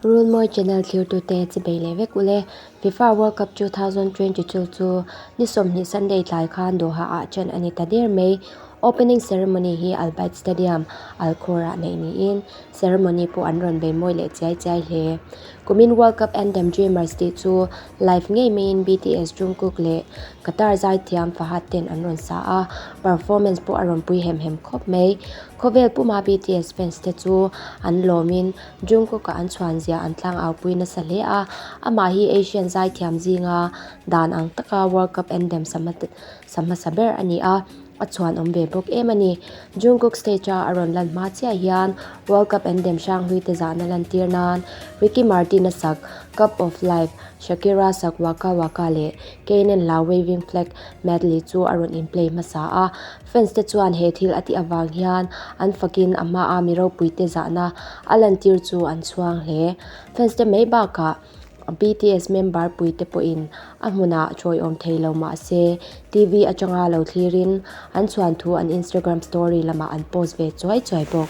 Runmawi channel thlirtute chibei leh vek ule. FIFA World Cup 2022 chu ni 20 Sunday tlai khan Doha ah ṭan a ni ta der mai. Opening ceremony hi Al Bayt Stadium, Al Khor ah neih niin ceremony pawh an rawn bei mawi leh chiai chiai hle. Kumin World Cup Anthem Dreamers tih chu live ngei maiin BTS Jungkook leh Qatar zaithiam Fahad ten an rawn sa a, performance pawh a rawn pui hem hem khawp mai. Khawvel puma BTS fans te chu an lawmin Jungkook-a an chhuan zia an tlang aupui nasa hle a, amah hi Asian zaithiam zinga dan ang taka World Cup anthem sa hmasa ber a ni a, a chhuan awm ve bawk em a ni. Jungkook stage-a a rawn lan hma chiah hian World Cup anthem hranghlui te zahna lantir nan Ricky Martin-a sak Cup of Life, Shakira sak Waka Waka leh Kane-a'n hla Waving Flag medley chu a rawn in-play hmasa a, Fans te chuan he thil a tih avang hian an fakin a hmaa mi ropuite zahna a lantir chu an chhuang hle. Fans te mai bakah BTS member puite pawhin a hmunah chawiawm thei lo mah se TV atanga lo thlirin an chhuan thu an Instagram story lamah an post ve chuai chuai bawk.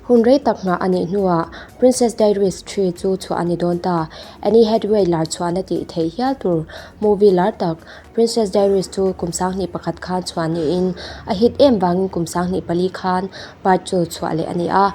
Hun rei tak nghah a nih hnuah Princess Diaries 3 chu chhuah a ni dawn ta. Anne Hathaway lar chhuahna tih theih hial tur movie lar tak Princess Diaries chu kum 2001 khan chhuah niin a hit em vangin kum 2004 khan part chu chhuah leh a ni a.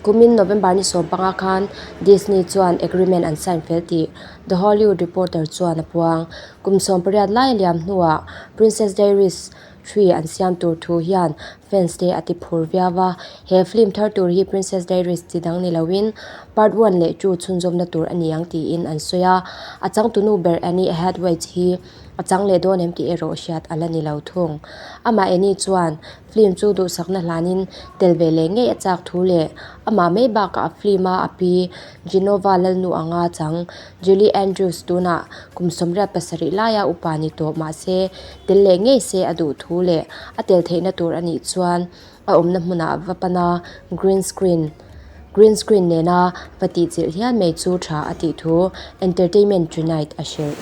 Kumin November ni 15 khan Disney chuan agreement an sign fel tih The Hollywood Reporter chuan a puang. Kum 18 lai a liam hnuah Princess Diaries 3 an siam tur thu hian fans te a ti phur viau a, he film thar tur hi Princess Diaries chi dang ni loin part 1 leh 2 chhunzawmna tur a ni ang tiin an sawi a, a changtunu ber Annie Hathaway hi a chang leh dawn em tih erawh hriat a la ni lo thung. Amah Annie chuan film chu duhsakna hlanin tel ve leh ngei a chak thu leh amah mai bakah a film a a pi Genova Lalnu anga chang Julie Andrews tunah kum 87 laia upa ni tawh mahse tel leh ngei se a duh thu leh a tel theihna tur a nih chuan a awmna hmunah va pana green screen green screen nena va tihchilh hial mai chu tha a tih thu Entertainment Tonight a hrilh.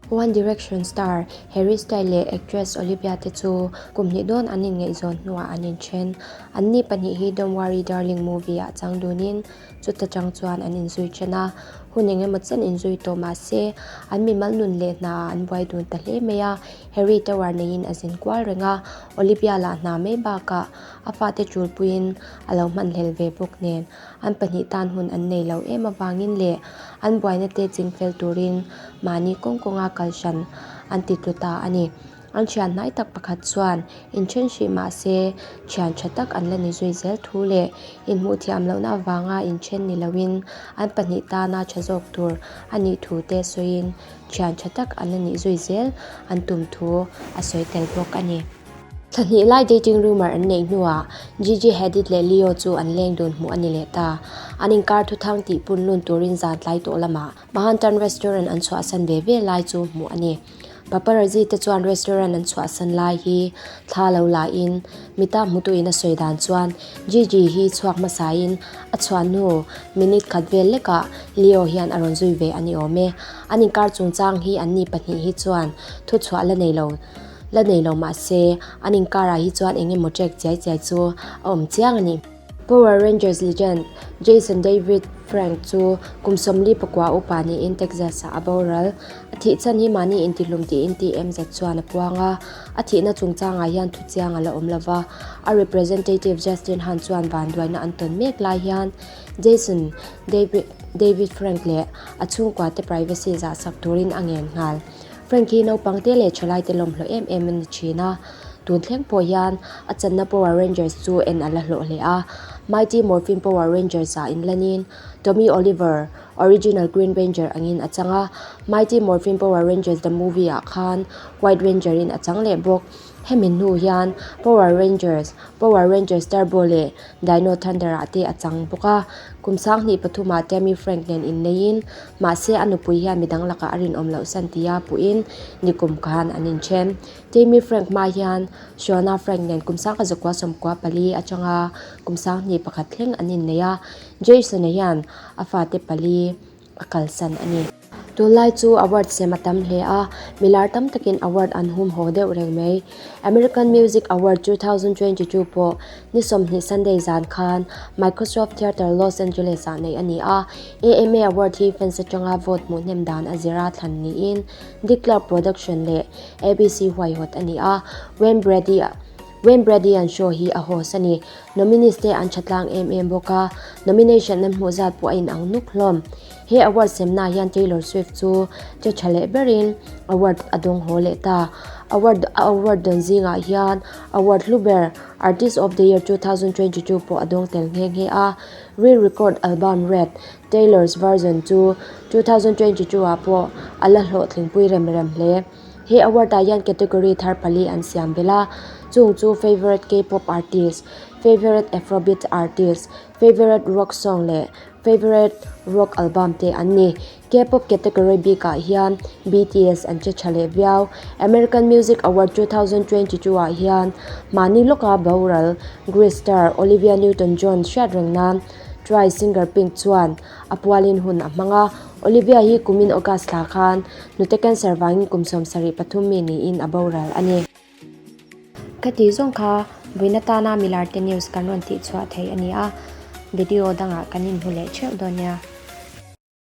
One Direction star Harry Styles leh actress Olivia te chu kum hnih dawn an inngaihzawn hnuah an inthen. Anni pahnih hi Don't Worry Darling movie ah chang dunin chuta chang chuan an inzui then a. Hun eng emaw chen inzui tawh mah se an mimal nun leh hna ah an buai dun ta hle mai a. Harry tower neiin a zin kual reng a, Olivia lah hna mai bakah a fate tulpuiin a lo hmanhlel ve bawk nen. An pahnih tan hun an nei lo em avangin leh an buaina te ching fel turin mahni kawng kawnga kal hran an ti tlu ta a ni. An thian hnai tak pakhat chuan inthen hrih mah se thian tha tak an la ni zui zel thu leh inhmuh thiam lohna avanga inthen ni loin an pahnih tana tha zawk tur a nih thu te sawiin thian tha tak an la nih zui zel an tum thu a sawi tel bawk a ni. Thla hnih lai dating rumour an neih hnuah Gigi Hadid leh Leo chu an leng dun hmuh a ni leh ta. An inkar thuthang tih pun lun turin zan tlai tawh lamah Mahantan Restaurant an chhuahsan ve ve lai chu hmuh a ni. Paparazzi te chuan restaurant an chhuahsan lai hi thla lo lahin mita hmutuin a sawi dan chuan Gigi hi chhuak hmasain a chhuah hnu minute khat vel lekah Leo hian a rawn zui ve a ni awm e. An inkar chungchang hi anni pahnih hi chuan thuchhuah la nei lo. La nei lo mah se, an inkarah hi chuan eng emaw trek chiai chiai chu a awm chiang a ni. Power Rangers legend Jason David Frank chu kum 44 upa niin Texas-ah a boral. A thih chhan hi mahni intihlum tiin TMZ chuan a puang a, a thihna chungchangah hian thu chiang a la awm lo va. A representative Justin Hunt chuan vanduaina an tawn mek lai hian Jason David Frank leh a chhungkuate privacy zahsak turin a ngen nghal. Frank hi naupang te leh thalai te lawmhlawh em em a ni thin a, tun thleng pawh hian a channa Power Rangers chu en a la hlawh hle a. Mighty Morphin Power Rangers ah inlanin Tommy Oliver, original Green Ranger angin a chang a, Mighty Morphin Power Rangers The Movie ah khan White Ranger in a chang leh bawk. Hemi hnu hian Power Rangers, Power Rangers Turbo leh Dino Thunder ah te a chang bawk a. Kum 2003 ah Tammy Frank nen inneiin, mahse a nupui hian midang lakah a rinawm loh san tia puhin nikum khan an inthen. Tammy Frank hma hian Shauna Frank nen kum 1994 atanga kum 2001 thleng an innei a, Jason-a hian a fate pali a kalsan a ni. Tunlai chu award sem a tam hle a, milar tam takin award an hum haw deuh reng mai. American Music Award 2022 pawh ni 20 Sunday zan khan Microsoft Theatre Los Angeles ah neih a ni a. AMA Award hi fans atanga vote hmuh hnem dan a zira thlan niin Dick Clark Production leh ABC huaihawt a ni a. Wayne Brady Wayne Brady-a'n show hi a host a ni. Nominees te an tha tlang em em bawk a, nomination an hmuh zat pawh a inang nuk hlawm. He award semna hian Taylor Swift chu che tha leh berin award a dawng haw leh ta. Award a award dawn zingah hian award hlu ber Artist of the Year 2022 pawh a dawng tel nghe nghe a. Re-record album Red, Taylor's Version chu 2022 ah pawh a la hlawhtlingpui rem rem hle. He award ah hian category thar pali an siam belh a, chung chu Favourite K-pop Artist, Favourite Afrobeat Artist, Favourite Rock Song leh Favourite Rock Album te an ni. K-pop category bikah hian BTS an che tha leh viau. American Music Award 2022 ah hian mahni lawka boral Grease star Olivia Newton-John hriat reng nan Try singer Pink chuan a pualin hun a hmang a. Olivia hi kumin August thla khan hnute cancer vangin kum 73 mi niin a boral a ni. Ka tih zawng kha vawiin atana milarte news kan rawn tihchhuah thei a ni a, video dangah kan inhmu leh theuh dawn nia.